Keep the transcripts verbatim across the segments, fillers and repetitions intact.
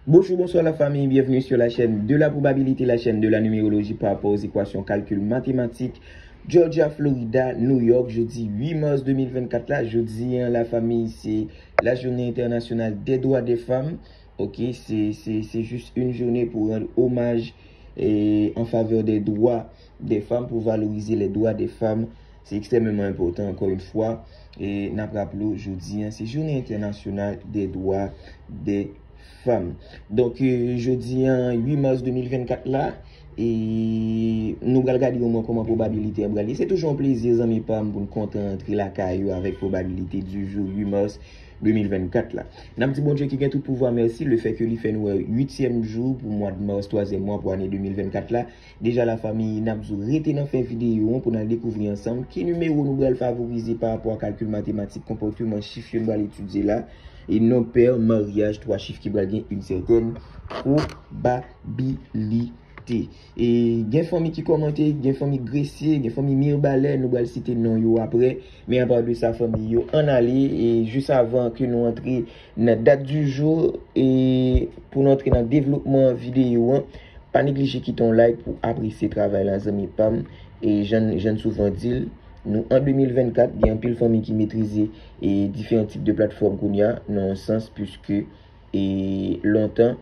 Bonjour, bonsoir la famille, bienvenue sur la chaîne de la probabilité, la chaîne de la numérologie par rapport aux équations calcul mathématique. Georgia, Florida, New York, jeudi huit mars deux mille vingt-quatre la. Jeudi, hein, la famille, c'est la journée internationale des droits des femmes. Ok, c'est, c'est, c'est juste une journée pour rendre hommage et en faveur des droits des femmes, pour valoriser les droits des femmes. Se ekstrèmeman enpòtan, ankò yon fwa. E n ap raple w, jodi a, se Jounen Entènasyonal dè Dwa dè Fanm. Donk, e, jodi a, uit mas de mil vennkat la, e nou pral gade yon mwen kòman pwobabilite an pral ye. Se toujou yon plezi, zanmi pa m, pou n kontan antre lakay ou avèk pwobabilite di jou uit mas de mil vennkat la. N ap di Bondye ki gen tout pouvwa mèsi, lefètke li fè nou wè uityèm jou pou mwa de mas, twazyèm mwa pou ane de mil vennkat la. Deja, lafanmi, n ap di w rete nan fen videyo an pou n al dekouvri ansanm ki nimewo nou pral favorize pa rapò a kalkil matematik konpòteman chif yo n pral etidye la, e non pè maryaj twa chif ki pral gen yon sètèn pwobabilite. E gen fanmi ki kòmante, gen fanmi Gresye, gen fanmi Mirbalè, nou pral site non yo aprè. Men apa de sa, fanmi yo, ann ale, e jis avan ke nou antre nan dat di jou, e pou nou antre nan devlopman videyo an, pa neglije kite yon like pou apresye travay la, zanmi pa m. E jan, jan n souvan di l, nou an de mil vennkat, gen anpil fanmi ki metrize e diferan tip de platfòm kounye a, nan yon sans, piske e lontan,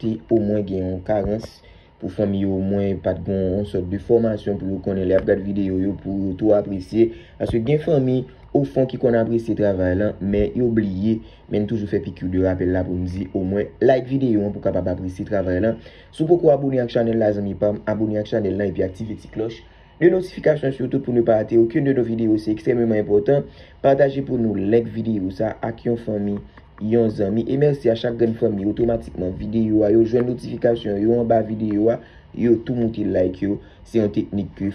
te omwen gen yon karans pou fanmi yo, omwen pa t gen yon sòt de fòmasyon pou yo konnen lè y ap gad videyo yo, pou yo tou apresye. Paske gen fanmi, ofon, ki konn apresye travay lan, men yo bliye. Men n toujou fè pikiw de rapèl la pou n di, omwen, like videyo an pou w kapab apresye travay lan. Si w poko abone ak chanèl la, zanmi pa m, abone ak chanèl lan epi aktive ti klòch de notifikasyon sitou pou ne pa rate okenn de nos videos. Se ekstrèmeman enpòtan. Pataje pou nou, like videyo sa ak yon fanmi, yon zanmi. E mèsi a chak grenn fanmi, otomatikman, videyo a, yo jwenn notifikasyon yo anba videyo a, yo tou moute like yo. Se yon teknik ke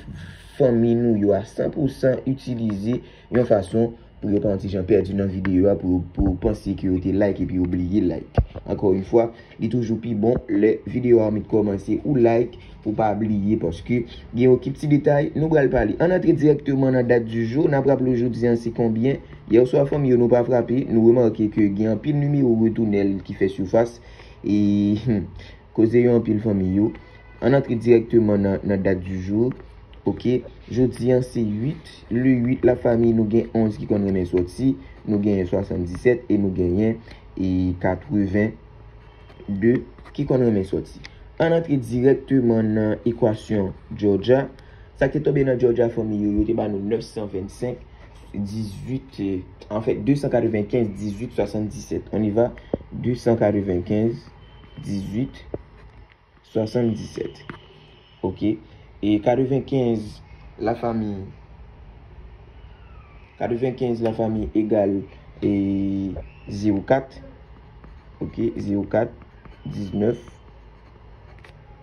fanmi nou yo a san pou san itilize yon fason pou yo pa yon ti jan pèdi nan videyo a, pou, pou yo panse ke yo te like epi yo bliye like. Ankò yon fwa, li toujou pi bon lè videyo a menm kòmanse ou like, pou pa bliye, paske gen yon ki ti detay nou pral pale. Ann antre dirèkteman nan dat di jou. N ap raple w jodi a se konbyen? Yè swa, fanmi yo, nou pa frape, nou remake ke gen anpil nimewo retounèl ki fè sifas. E, hmm, koze yo anpil, fanmi yo. Ann antre dirèkteman nan, nan dat di jou. Ok, jodi a se uit, le uit, lafanmi, nou gen onz ki konn renmen sòti, nou genyen swasanndisèt e nou genyen, e, katreven de ki konn renmen sòti. Ann antre dirèkteman nan ekwasyon Georgia. Sa k te tonbe nan Georgia, fanmi yo, yo te ba nou nèf san vennsenk, dizuit, e, anfèt, de san katrevenkenz, dizuit, swasanndisèt. On y va, de san katrevenkenz, dizuit, swasanndisèt. Ok. E katrevenkenz, lafanmi. Katrevenkenz, lafanmi, egal, e, zewo kat. Ok, zewo kat, diznèf,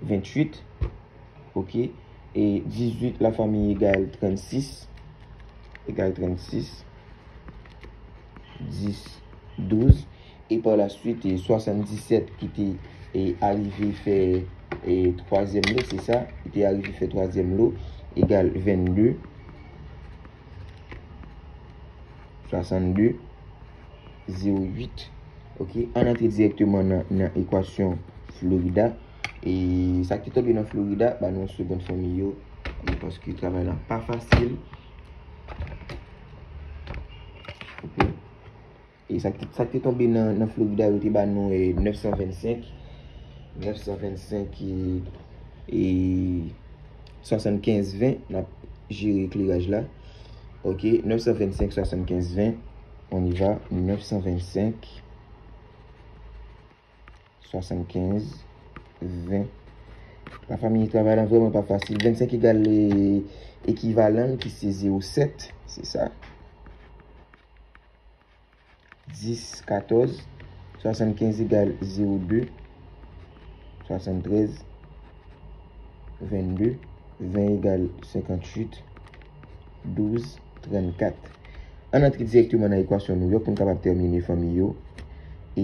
venntuit. Ok. E dizuit, lafanmi, egal trannsis. Egal trannsis. Dis, douz. E pa la suit, e swasanndisèt ki te, e, arive fè, e, twazyèm lo, se sa, ki te arive fè twazyèm lo, egal vennde, swasannde, zewo uit. Ok, ann antre dirèkteman nan, nan ekwasyon Florida. E sa ki te tonbe nan Florida, ba nou yon segonn, fanmi yo, e paske travay lan pa fasil. Ok. E sa k te, sa k te tonbe nan, nan Florida, yo te ba nou, e, nèf san vennsenk. Nèf san vennsenk, e, e, swasannkenz ven, n ap jere ekleraj la. Ok, nèf san vennsenk, swasannkenz ven. On y va, nèf san vennsenk, swasannkenz ven. Lafanmi, travay lan vrèman pa fasil. Vennsenk egal, e, ekivalan ki se zewo sèt, se sa. Dis, katòz, swasannkenz egal zewo de, swasanntrèz, vennde, ven egal senkantuit, douz, trannkat. Ann antre dirèkteman nan ekwasyon New York pou n kapab tèmine, fanmi yo. E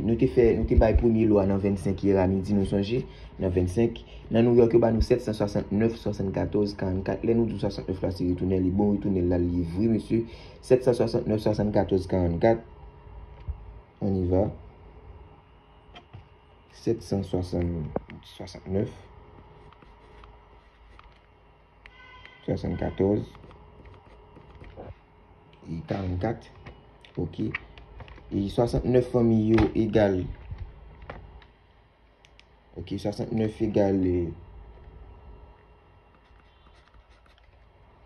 nou te fè, nou te bay premye lo a nan vennsenk yè a midi, nou sonje, nan vennsenk. Nan New York, yo ba nou sèt san swasantnèf, swasannkatòz, karannkat. Lè nou di w swasantnèf la, se retounèl, e bon retounèl la, li ye vre, mesye. Sèt san swasantnèf, swasannkatòz, karannkat. On y va. sèt san swasant, swasantnèf, swasannkatòz e karannkat. Ok. E swasantnèf fanmi yo egal. Ok, swasantnèf egal, eh,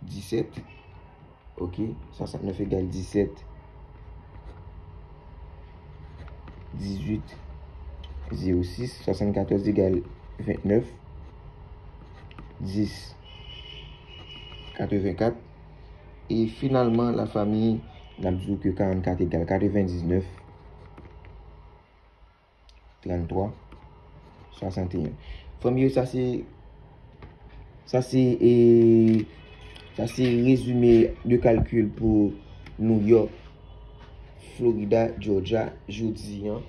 disèt. Ok, swasantnèf egal disèt. Dizuit, zewo sis, swasannkatòz egal ventnèf, dis, katrevenkat. E finalman, lafanmi, n ap di w ke karannkat egal katrevendiznèf, tranntwa, swasanteyen. Fanmi yo, sa se, sa se, e, sa se rezime de kalkil pou New York, Florida, Georgia, jodi an.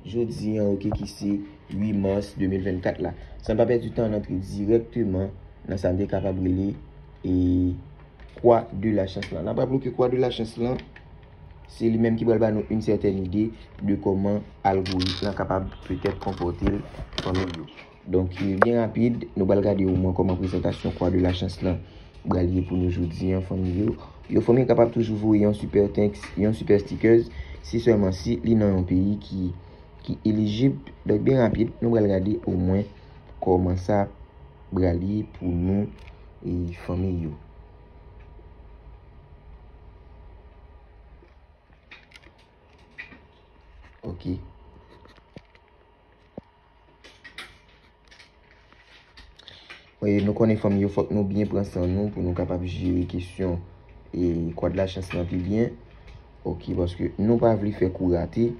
Jodi an, ok, ki se uit mas de mil vennkat la. San pa pèdi tan, n antre dirèkteman nan sa n te kapab rele, e, kwa de la chans lan. N ap raple w ke kwa de la chans lan, se li menm ki pral ba nou yon sètèn ide de kòman algoritm lan kapab petèt konpòte l, fanmi yo. Donk, e, byen rapid, nou pral gade omwen kòman prezantasyon kwa de la chans lan pral ye pou nou jodi an, fanmi yo. Yo, fanmi yo kapab toujou voye yon super thanks, yon super stickers, si sèlman si li nan yon peyi ki, ki elijib. Donk, byen rapid, nou pral gade omwen kòman sa pral ye pou nou, e, fanmi yo. Ok. Wi, nou konnen, fanmi yo, fòk nou byen pran san nou pou nou kapab jere kesyon, e, kwa de la chans lan pi byen. Ok, paske nou pa vle fè kou rate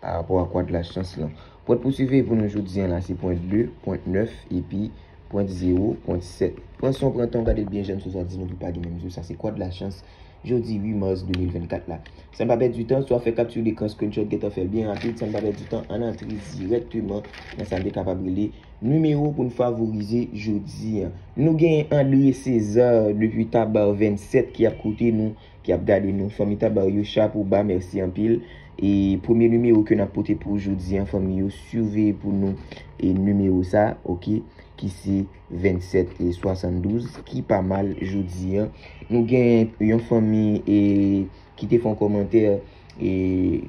pa rapò a kwa de la chans lan. Pwent pou siveye pou nou jodi an la, se pwent de, pwent nèf, epi pwent zewo, pwent sèt. Pran san w pran tan w gade l byen, jan m sot di nou pou pa gen menm zo. Sa se kwa de la chans jodi uit mas de mil vennkat la. San pa pèdi tan, swa fè capture d'écran, screenshot, gentan fè l byen rapid. San pa pèdi tan, ann antre dirèkteman nan sa n te kapab rele nimewo pou n favorize jodi an. Nou gen André César depi Tabar vennsèt ki ap koute nou, ki ap gade nou. Fanmi Tabar yo, chapo ba, mèsi anpil. E premye nimewo ke n ap pote pou jodi an, fanmi yo, siveye pou nou, e, nimewo sa, ok, ki se vennsèt e swasanndouz, ki pa mal jodi an. Nou gen yon fanmi, e, ki te fè yon kòmantè, e,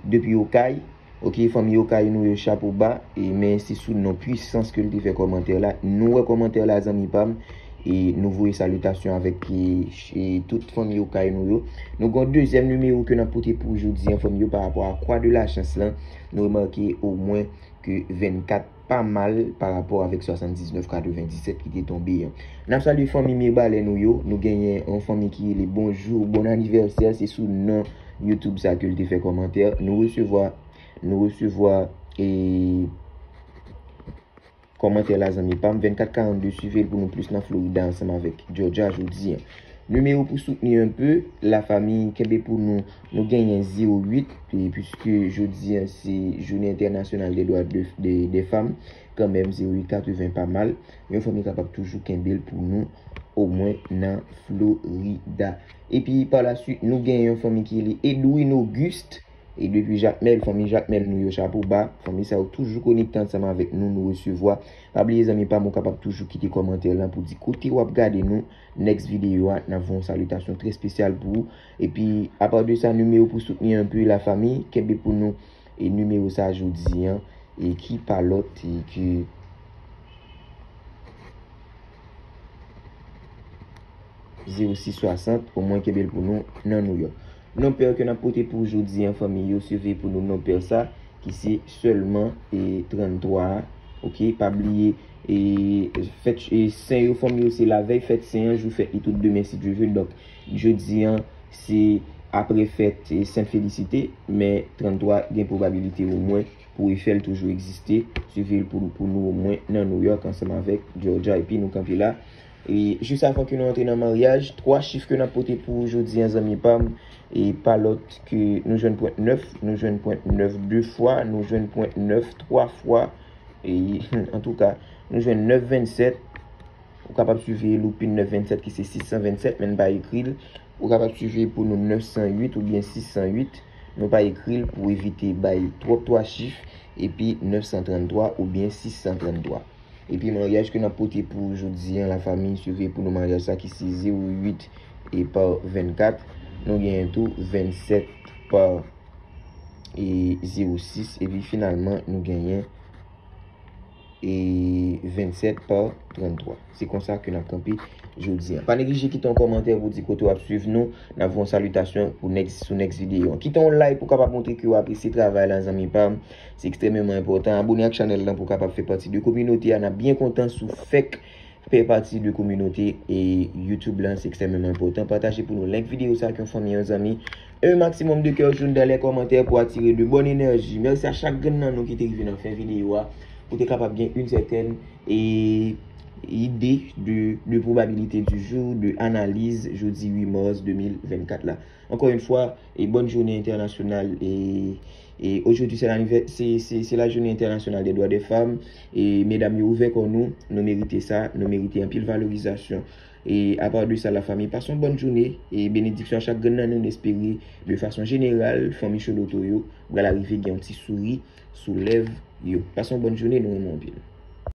depi Okay. Ok, fanmi Okay nou yo, chapo ba, e, men se sou non Pwisans ke l te fè kòmantè la. Nou wè kòmantè la, zanmi pa m, e nou voye salitasyon avèk, e, ch-, e, tout fanmi Okay nou yo. Nou gen yon dezyèm nimewo ke n ap pote pou jodi an, fanmi yo, pa rapò a kwa de la chans lan. Nou remake omwen ke vennkat pa mal pa rapò avèk swasanndiznèf katrevendisèt ki te tonbe an. N ap salye fanmi Mibalè nou yo. Nou genyen yon fanmi ki rele Bonjou, Bon Anivèsè, se sou non YouTube sa ke l te fè kòmantè. Nou resevwa, nou resevwa, e, kòmantè la, zanmi pa m. Vennkat karannde, swive l pou nou plis nan Florida ansanm avèk Georgia jodi an. Nimewo pou soutni un peu, lafanmi, kenbe pou nou. Nou genyen zewo uit, e, puiske jodi an se Jounen Entènasyonal de Dwa de, de, de Fanm, kanmenm, zewo uit katreven pa mal. Yon fanmi kapab toujou kenbe l pou nou, omwen nan Florida. Epi, pa la swit, nou genyen yon fanmi ki rele Edwin Auguste, e depi Jakmèl, fanmi Jakmèl nou yo, chapo ba. Fanmi sa yo toujou konekte ansanm avèk nou, nou resevwa. Pa bliye, zanmi pa m, ou kapab toujou kite kòmantè lan pou di kote w ap gade nou. Next videyo a, n ap voye yon salitasyon trè espesyal pou ou. Epi, apa de sa, nimewo pou soutni un peu, lafanmi, kenbe pou nou, e, nimewo sa jodi an, e, ki pa lòt, e, ke zewo sis swasant, omwen kenbe l pou nou nan New York. Non pè ke n ap pote pou jodi an, fanmi yo, siveye pou nou non pè sa, ki se sèlman, e, tranntwa a. Ok, pa bliye, e, fèt, e, sen yo, fanmi yo, se lavèy fèt sen an, jou fèt li tout demen, si Dye vle. Donk, jodi an, se apre fèt, e, Sent Felisite, men tranntwa gen pwobabilite omwen pou efè l toujou egziste. Siveye l pou, pou nou omwen nan New York ansanm avèk Georgia, epi nou kanpe la. E jis avan ke nou antre nan maryaj, twa chif ke n ap pote pou jodi an, zanmi pa m, e pa lòt ke nou jwenn pwent nèf, nou jwenn pwent nèf de fwa, nou jwenn pwent nèf twa fwa, e, antouka, nou jwenn nèf vennsèt, ou kapab siveye loupin nèf vennsèt ki se sis san vennsèt, men n pa ekri l, ou kapab siveye pou nou nèf san uit oubyen sis san uit, nou pa ekri l pou evite bay twòp twa chif, epi nèf san tranntwa oubyen sis san tranntwa. Epi maryaj ke n ap pote pou jodi an, lafanmi, swiv pou nou maryaj sa ki se zewo uit e pa vennkat. Nou genyen tou vennsèt pa e zewo sis. Epi finalman, nou genyen e vennsèt pa tranntwa. Se konsa ke n ap kanpe jodi an. Pa neglije kite yon kòmantè pou di kote w ap swiv nou. N ap voye yon salitasyon pou next, sou next videyo an. Kite yon like pou w kapab montre ke w apresye travay la, zanmi pa m. Se ekstrèmeman enpòtan. Abone ak chanèl lan pou w kapab fè pati de kominote a. N ap byen kontan si w fèk fè pati de kominote e YouTube lan. Se ekstrèmeman enpòtan. Pataje pou nou. Like videyo sa ak yon fanmi, yon zanmi. Un maximum de cœur jaune dans les commentaires pou atire de bòn enèji. Mèsi a chak grenn nan nou ki te rive nan fen videyo a, pou te kapab gen yon sètèn e ide de, de probabilité du jour, de analiz jodi uit mas de mil vennkat la. Encore une fois, e bonne journée internationale. E, e aujourd'hui, c'est l'anniver-, c'est, c'est, c'est la journée internationale des droits des femmes. E medam yo, ouvè kò nou, nou merite sa, nou merite anpil valorizasyon. E apa de sa, lafanmi, pase yon bòn jounen e benediksyon a chak grenn nan nou. N espere, de fason jeneral, fanmi Choloto yo pral arive gen yon ti souri sou lèv yo. Pase yon bòn jounen, nou renmen w anpil.